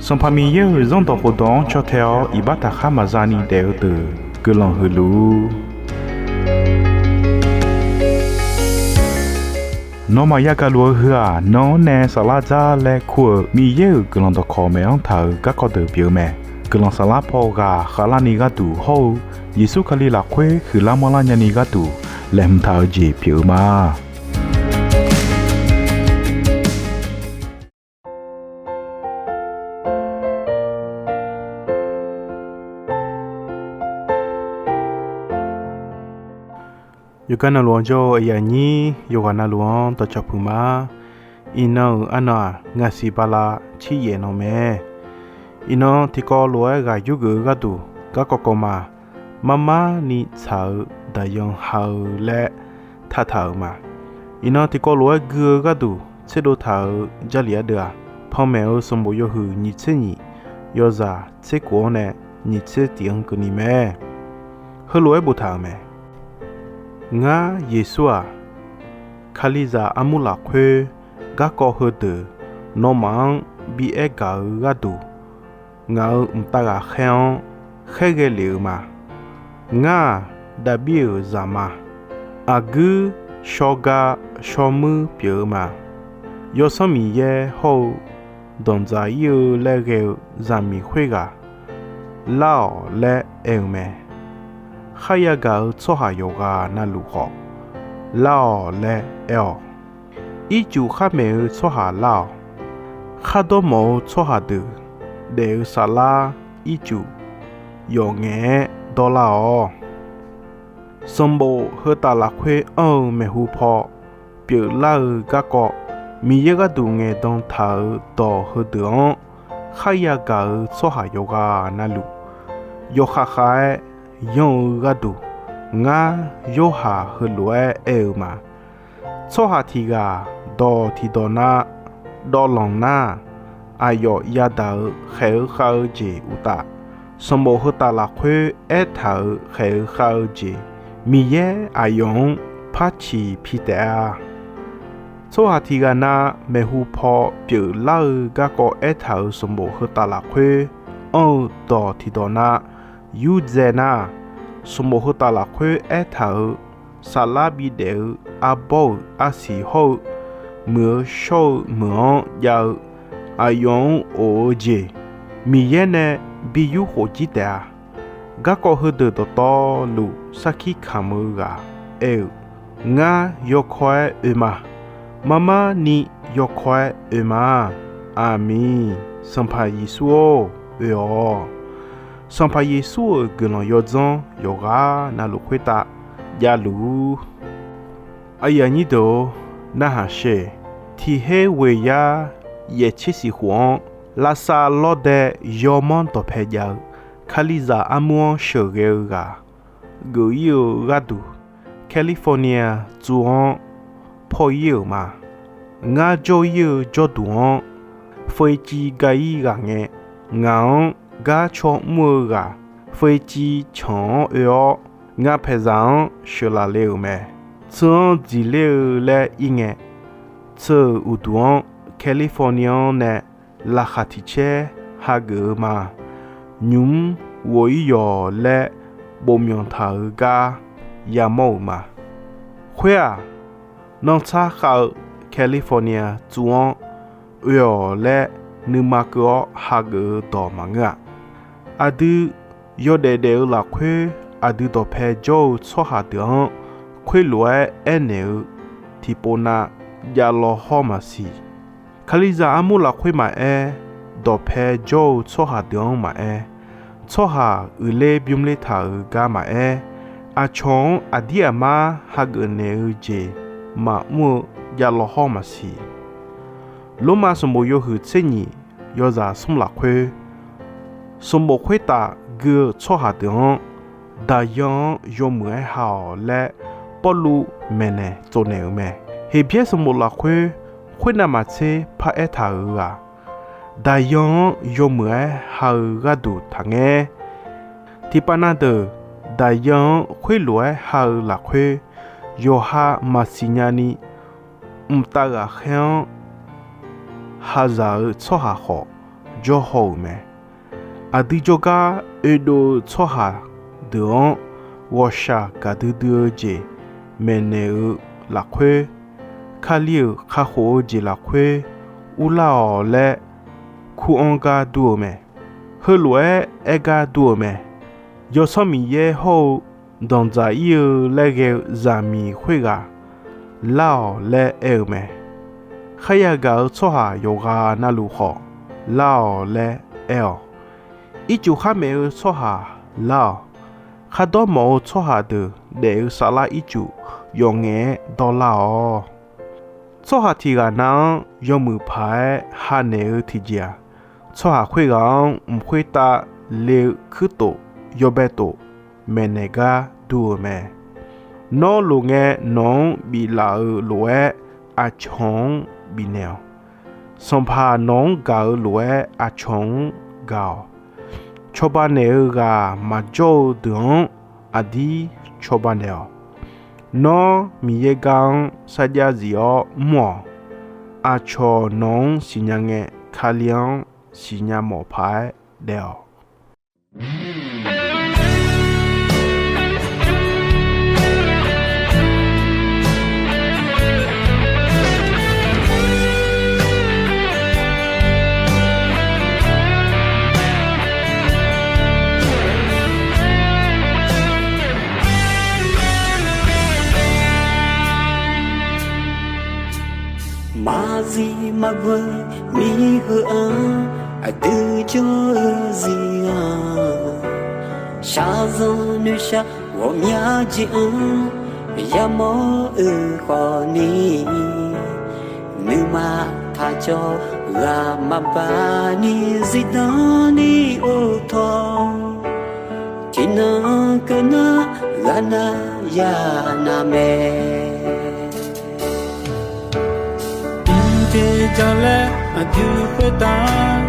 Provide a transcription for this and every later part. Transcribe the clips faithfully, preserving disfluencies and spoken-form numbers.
Sanqpaq Miqyaer-euq Zanrdawq khofdawq-anr caw tae-awr iqbax taqkhar maqza ni daef-eu deuq guiqlanq huiq luf-ur. Nawmaf yagaq luf-eu heu-aq, nan-anr nae saflar dzar laer kur-euq Miqyaer-euq guiqlanq dawqkawq maeq-anr taq-euq garkawv deuq pyeuf-eu mae. Guiqlanq saflar paw ghaq khavlarni gharduq hawr-eu Yeqsur Kali lafkhoer huiqlar manrlar nyani gharduq laeqhmq taq-eu jeq pyeuf-eu ma. Yawqgar navluf-anr jawr-eu aqyuif aqnyir yawqghaq navluf-anr dawqcawq puq ma. Iqnan-euq arnan-aq, ngaqsiq bala tser yaef nan mae. Iqnan tiqkawv lof-aer ghaq yurgeuf-eu gharduq garkawv kawv ma. Marmar ni tsaq-eu daqyan ha-eu laer taqtaq-euq ma. Iqnan tiqkawv lof-aer gui-eu gharduq tserdov taq-euq Jarlif ardeuv-aq, panmaeq-eu sanqbof yawhuiq nyiq tser nyiq, yawzaq tser khof-anr nae nyiq tser tiq-anr keuvni mae. Heulof-aer boftaq-euq mae. Ngar Yeqsur-aq, Kalizaq armur lafkhoer garkawv heudeuq nawmaf-anr bi aer gaq-eu gharduq, ngaq-euq mqtav ghaqkhaer-anr khaerghae lef-euq ma. Ngar-aq, Daqbir-euq zaqma, aqguir shawrgar shawrmuir pyeuf-eu ma. Yawsanr Miqyaer hawr-eu danqdzaq ir-eu laer ghae-eu zaqmiq khoerghaq lar-awq laer aer-eu mae. Kharya gaq-eu tsawrhaq yawqghaq navluf khawf lar-awq laer aer-awq. Ircuf khar maeq-eu tsawrhaq lar-awq. Khar dawrmawf-eu tsawrhaq deuq daef-eu saflar ircuf yawf ngaef-aer dawrlar-awq. Sanqbof heu taf lafkhoer anr-eu maeqhu paw pyeuflar-eu garkawv, Miqyaer gharduq ngaeqdan taq-euq dawq heudeuq-anr kharya gaq-eu tsawrhaq yawqghaq navluf, yawkhav khav-aer yanr-eu gharduq, ngar Yorhaq heulof-aer aer-eu ma. Tsawrhaq tiq ghaq dawq tiq dawq nar, dawvlanq nar, aqyawf yadaq-eu khaeq-eu khav-eu jeq uqtaf, sanqbof heu taf lafkhoer aertaq-euq khaeq-eu khav-eu jeq, Miqyaer aqyawf-anr par ciq pi taef-a. Tsawrhaq tiq ghaq na maeqhu paw pyeuflar-eu garkawv aertaq-euq sanqbof heu taf lafkhoer anr-eu dawq tiq dawq nar, yurdzae nar, sanqbof heu taf lafkhoer aertaq-euq saflar bidaef-eu arbawr-euq arsiq hawr-eu, muiq-eu shawr-eu meuq-anr jav-eu, aqyawf-anr of-eu jeq, Miqyaer nae bi yur khof jir taef-a. Garkawv heudeuq dawqtawvluf sarkir kamq-eu ghaq aer-euq, ngar yawkawr-aer oe ma. Marmar ni yawkawr-aer oe ma. Aqmeq. Sanqpaq Yeqsur-or, oe-awq. Sanqpaq Yeqsur-euq guiqlanq yawdzanr yawqghaq navluf khoertav javluf-ur. Aqyuif aqnyir deuq-or, narhaq sher. Tiq her ghoeq yar yaeq tser siq khof-anr, lavsav lawrdae yawmanr dawqpae jav-eu Kalizaq armur-anr sheuqghae-eu ghaq geuf ir-eu gharduq, California tsuv-anr paw ir-euq ma. Ngar jawr ir-eu jawrduq-anr, feuciv ga ir ghaq ngae, ngaq-anr gar caw mr-eu ghaq feuciv canq-anr oe-awr, nga paeqzaq-anr sheuqlaf le-euq mae. Tsu-anr dziqler-eu laer ir ngae, tsu-euq uqduq-anr California-anr nae laqkhaq tiq caer hageuf-eu ma. Nymq-mr ghof ir yawq laer bofmyanq taq-euq gar yamawr-euq ma. Khoer-aq, nanrtsar khav-eu California tsuv-anr oe-awq laer nuima keuv-awr hageuf-eu dawq maqngeur-a. Aqdui yawdaef daef-eu lafkhoer aqdui dawqpae jawr-eu tsawrhaq deuq-anr khoerlof-aer aernaeq-eu tiqpov na javlaw hawr maqsiq. Kalizaq armur lafkhoer maqaer, dawqpae jawr-eu tsawrhaq deuq-anr maqaer, tsawrhaq uiqler bymrler taq-euq gar maqaer, aqcawq-anr aqdir aqmar hageuf naeq-eu jeq maqmr-eu javlaw hawr maqsiq. Lormav sanqbof yawhuiq tser nyiq yawzaq smr lafkhoer, sanqbof khoertaf gui-eu tsawrhaq deuq-anr, daqyan-anr yawmuiq-aer ha-awq laer Pawrluv maeqnaeq tsovnaeq-euq mae. Heqbyaer sanqbof lafkhoer khoernav maqtser paraer taq-euq-aq, daqyan-anr yawmuiq-aer ha-eu gharduq taqngaer. Tiqpav na deuq, daqyan-anr khoerlof-aer ha-eu lafkhoer, yawqha maqsiq nyani, mqtav ghaqkhaer-anr hazaq-eu tsawrhaq khawf, jawrhaw-euq mae. Aqdui jawrgar oedov-eu tsawrhaq deuq-anr ghawqshaq gaqdui dui-eu jeq maeqnaeq-eu lafkhoer, Kali-euq kakhof-eu jeq lafkhoer urlar-awq laer kur-anr gar dur-eu mae. Heulof-aer aer gar dur-eu mae. Yawsanr Miqyaer hawr-eu danqdzaq ir-eu laer ghae-eu zaqmiq khoerghaq lar-awq laer aer-eu mae. Kharya gaq-eu tsawrhaq yawqghaq navluf khawf lar-awq laer aer-awq. Ircuf khar maef-eu tsawrhaq lar-awq. Khardawr mawf-eu tsawrhaq deuq daef-eu saflar ircuf yawf ngaef-aer dawrlar-awq. Tsawrhaq tiq ghaq nav-anr yawmuiq paq-aer ha naeq-eu tiqjeq-aq, tsawrhaq khoerghaq-anr mq khoertav le-eu kuirtof yawbae tof maeqnaeq gar dur-eu mae. Nawr lof ngae nawq-anr biflaf-eu lof-aer aqcawq-anr bifnaeq-awq. Sanqpaq nawq-anr gaq-eu lof-aer aqcawq-anr gaq-awq. Cawba naeq-eu ghaq maqjawr-eu deuq-anr aqdir cawba naeq-awq. Nawr Miqyaer gar-anr sarjax zif-awr mr-awq. Aqcawq nawq-anr siqnya ngae, Kali-anr siqnya mawf paq-aer daef-awq. Maqzif maqghoe mir heu-anr, aqdui jawr-eu zir-anr, shaqzanq noeqshaq ghawqmya jeq-anr yamawr-eu khawfni, nuima taqjawr ghaq maqbani zifdan ni uvtawq, tiqnan keuv nar ghaq nav ya nav mae. Tiqjeq jalaer aqdui khoertav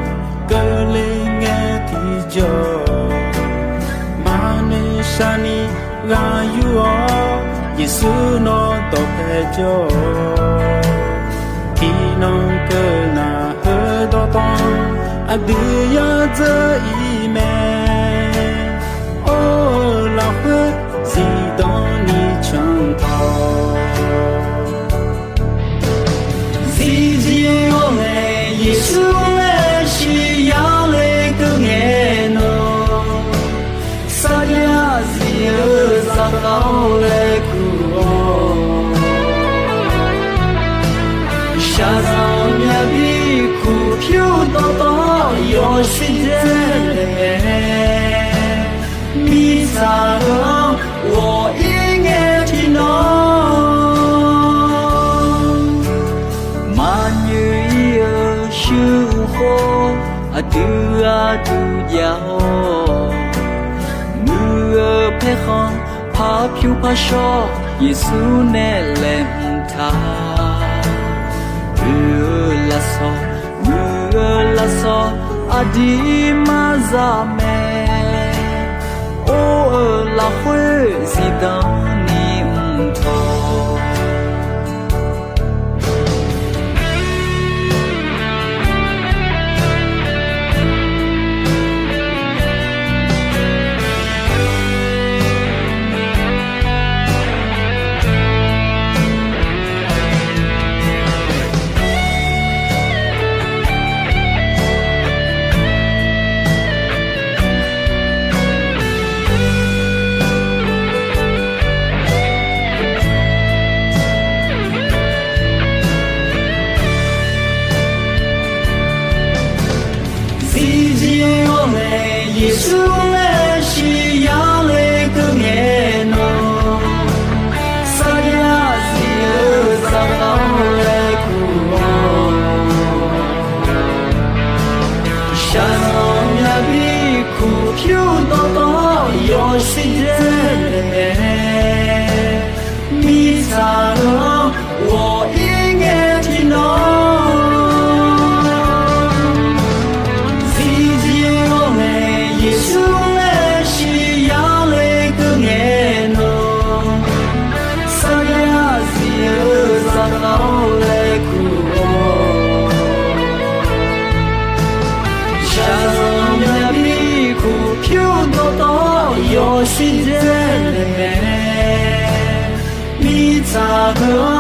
keuvle ngae tiqjawr, maqnoeq shaqni ghaq yur-awr, Yeqsur nawr dawqpae jawr-awq. Tiqnan keuv nar heudawq tawq aqdui yadzeur ir mae. Or-eu lafkhoer zifdan ni canq tawq, zifjir-awr nae Yeqsur laer shiq yar le keuv ngae nawr, sarjax zif-eu zaqkhav-awr laer kur-awr, shaqzanq myav bi kur pyur dawqtawv yawshuif dzae laeq mae. Mirtsaq heu-anr ghawq ir ngae tiqnan, maqnyoeq ir-eu shuir khoer aqdui gharduq jav-awr, muiq-eu paerkhanq par pyur par shawr Yeqsur nae laeqhmq taq, oe-eu lafsawq, muiq-eu lafsawq aqdir maqza mae. Or-eu lafkhoer zifdan ni mq tawq. Awqshir dzae naeq mae, mirtsaq heu-anr